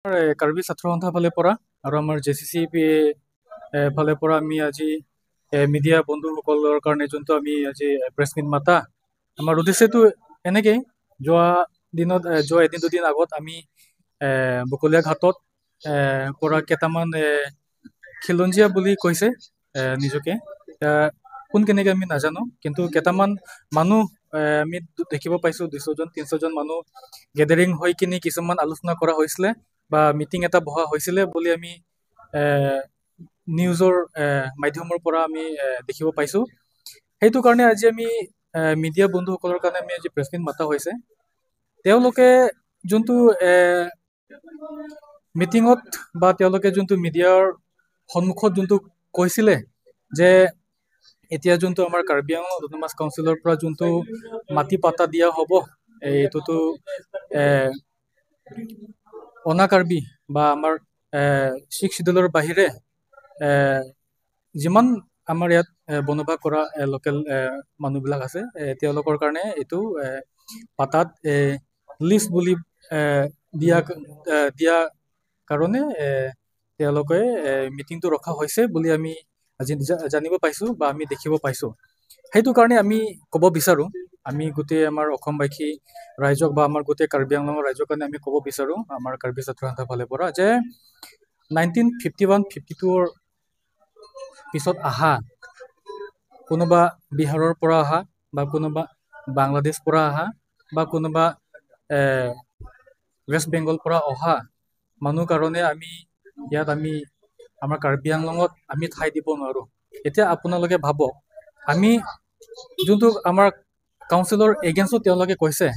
কাৰ্বি ছাত্ৰ সন্থা ফালে পৰা আৰু আমাৰ জেচিচি পি ফালে পৰা আমি আজি মিডিয়া বন্ধুসকলৰ কাৰণে যোনটো আমি আজি প্ৰেছ মিট মাতা, আমাৰ উদ্দেশ্যটো এনেকেই, যোৱা দিনত, যোৱা এদিন দুদিন আগত আমি বকলীয়া ঘাটত পৰা কেইটামান খিলঞ্জীয়া বুলি কৈছে নিজকে, কোন কেনেকে আমি নাজানো, কিন্তু কেইটামান মানুহ আমি দেখিব পাইছোঁ, 200 জন 300 জন মানুহ গেডাৰিং হৈ কিনি কিছুমান আলোচনা কৰা হৈছিলে বা মিটিং এটা বহা হৈছিলে বুলি আমি নিউজৰ মাধ্যমৰ পৰা আমি দেখিব পাইছোঁ। সেইটো কাৰণে আজি আমি মিডিয়া বন্ধুসকলৰ কাৰণে আমি আজি প্ৰেছ মিট মাতা হৈছে। তেওঁলোকে যোনটো মিটিঙত বা তেওঁলোকে যোনটো মিডিয়াৰ সন্মুখত যোনটো কৈছিলে যে এতিয়া যোনটো আমাৰ কাৰ্বি আংলং অট'নমাছ কাউন্সিলৰ পৰা যোনটো মাটি পাতা দিয়া হ'ব, এইটোতো অনা কাৰ্বি বা আমাৰ ছিক্স চিডিউলৰ বাহিৰে যিমান আমাৰ ইয়াত বনবাস কৰা লোকেল মানুহবিলাক আছে, তেওঁলোকৰ কাৰণে এইটো পাতাত লিষ্ট বুলি দিয়া দিয়া কাৰণে তেওঁলোকে মিটিংটো ৰখা হৈছে বুলি আমি আজি জানিব পাইছোঁ বা আমি দেখিব পাইছোঁ। সেইটো কাৰণে আমি ক'ব বিচাৰোঁ, আমি গোটেই আমাৰ অসমবাসী ৰাইজক বা আমাৰ গোটেই কাৰ্বি আংলঙৰ ৰাইজৰ কাৰণে আমি ক'ব বিচাৰোঁ আমাৰ কাৰ্বি ছাত্ৰ সন্থাৰ ফালৰ পৰা যে 1951 52ৰ পিছত অহা, কোনোবা বিহাৰৰ পৰা অহা বা কোনোবা বাংলাদেশ পৰা অহা বা কোনোবা ৱেষ্ট বেংগল পৰা অহা মানুহ কাৰণে আমি ইয়াত আমি আমাৰ কাৰ্বি আংলঙত আমি ঠাই দিব নোৱাৰোঁ। এতিয়া আপোনালোকে ভাবক, আমি যোনটো আমাৰ কাউন্সিলৰ এগেইনষ্টত তেওঁলোকে কৈছে,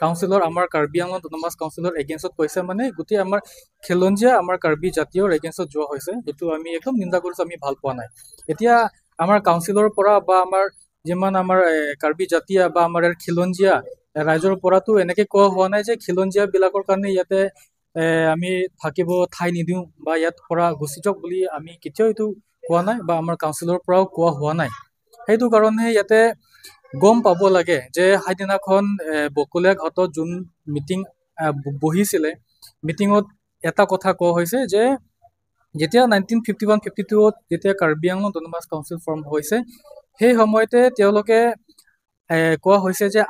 কাউন্সিলৰ, আমাৰ কাৰ্বি আংলং অট'নমাছ কাউন্সিলৰ এগেইনষ্টত কৈছে, মানে গোটেই আমাৰ খিলঞ্জীয়া আমাৰ কাৰ্বি জাতীয়ৰ এগেইনষ্টত যোৱা হৈছে। সেইটো আমি একদম নিন্দা কৰিছোঁ, আমি ভাল পোৱা নাই। এতিয়া আমাৰ কাউন্সিলৰ পৰা বা আমাৰ যিমান আমাৰ কাৰ্বি জাতীয় বা আমাৰ ইয়াৰ খিলঞ্জীয়া ৰাইজৰ পৰাতো এনেকে কোৱা হোৱা নাই যে খিলঞ্জীয়াবিলাকৰ কাৰণে ইয়াতে আমি থাকিব ঠাই নিদিওঁ বা ইয়াত পৰা গুচি যাওক বুলি আমি কেতিয়াও এইটো কোৱা নাই বা আমাৰ কাউন্সিলৰ পৰাও কোৱা হোৱা নাই। সেইটো কাৰণে ইয়াতে গম পাব লাগে যে সেইদিনাখন বকলীয়া ঘাটত যোন মিটিং বহিছিলে, মিটিঙত এটা কথা কোৱা হৈছে যে যেতিয়া 1951 52ত যেতিয়া Karbi Anglong autonomous council form হৈছে, সেই সময়তে তেওঁলোকে কোৱা হৈছে যে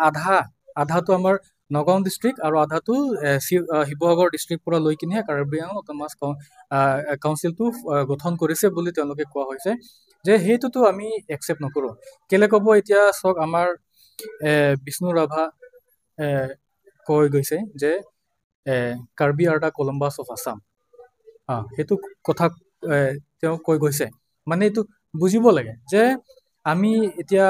আধাটো আমাৰ নগাঁও ডিষ্ট্ৰিক্ট আৰু আধাটো শিৱসাগৰ ডিষ্ট্ৰিক্ট পৰা লৈ কিনে কাৰ্বি আংলং অট'নমাছ কাউন্সিলটো গঠন কৰিছে বুলি তেওঁলোকে কোৱা হৈছে যে সেইটোতো আমি একচেপ্ট নকৰোঁ। কেলে ক'ব, এতিয়া চাওক, আমাৰ বিষ্ণু ৰাভা কৈ গৈছে যে Karbi are the Columbus of Assam। সেইটো কথা তেওঁ কৈ গৈছে। মানে এইটো বুজিব লাগে যে আমি এতিয়া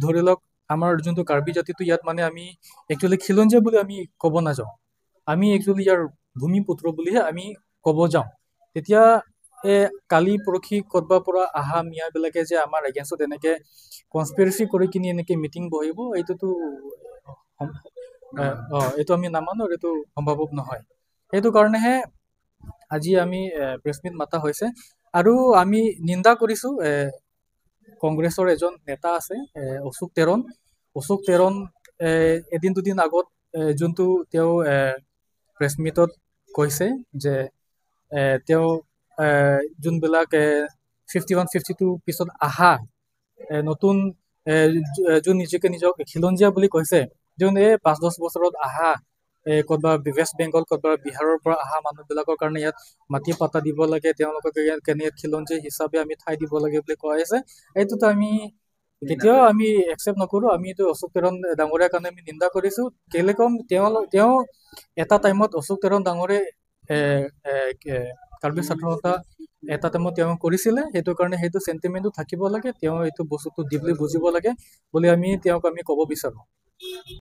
ধৰি লওক, আমাৰ যোনটো কাৰ্বি জাতিটো ইয়াত, মানে আমি একচুৱেলি খিলঞ্জীয়া বুলি আমি ক'ব নাযাওঁ, আমি একচুৱেলি ইয়াৰ ভূমিপুত্ৰ বুলিহে আমি ক'ব যাওঁ। তেতিয়া কালি পৰহি ক'ৰবাৰ পৰা অহা মিয়াবিলাকে যে আমাৰ এগেইনষ্টত এনেকে কনস্পিৰেচি কৰি কিনি এনেকে মিটিং বহিব, এইটোতো এইটো আমি নামানো আৰু এইটো সম্ভৱ নহয়। সেইটো কাৰণেহে আজি আমি প্ৰেছ মিট মাতা হৈছে আৰু আমি নিন্দা কৰিছোঁ। কংগ্ৰেছৰ এজন নেতা আছে অশোক তেৰণ। অশোক তেৰণ এদিন দুদিন আগত যোনটো তেওঁ প্ৰেছ মিটত কৈছে যে তেওঁ যোনবিলাক 51 52 পিছত অহা নতুন যোন নিজকে নিজক খিলঞ্জীয়া বুলি কৈছে, যোন এই 5-10 বছৰত অহা, ক'ৰবা ৱেষ্ট বেংগল, ক'ৰবা বিহাৰৰ পৰা অহা মানুহবিলাকৰ কাৰণে ইয়াত মাটি পাতা দিব লাগে, তেওঁলোকক কেনে ইয়াত খিলঞ্জীয়া হিচাপে আমি ঠাই দিব লাগে বুলি কোৱা হৈছে, এইটোতো আমি কেতিয়াও আমি একচেপ্ট নকৰোঁ। আমি এইটো অশোক তেৰণ ডাঙৰীয়াৰ কাৰণে আমি নিন্দা কৰিছোঁ। কেলে ক'ম, তেওঁ এটা টাইমত অশোক তেৰণ ডাঙৰীয়াই কাৰ্বি ছাত্ৰ সন্থা এটা টাইমত তেওঁ কৰিছিলে। সেইটো কাৰণে সেইটো চেণ্টিমেণ্টটো থাকিব লাগে, তেওঁ এইটো বস্তুটো ডিপলি বুজিব লাগে বুলি আমি তেওঁক আমি ক'ব বিচাৰোঁ।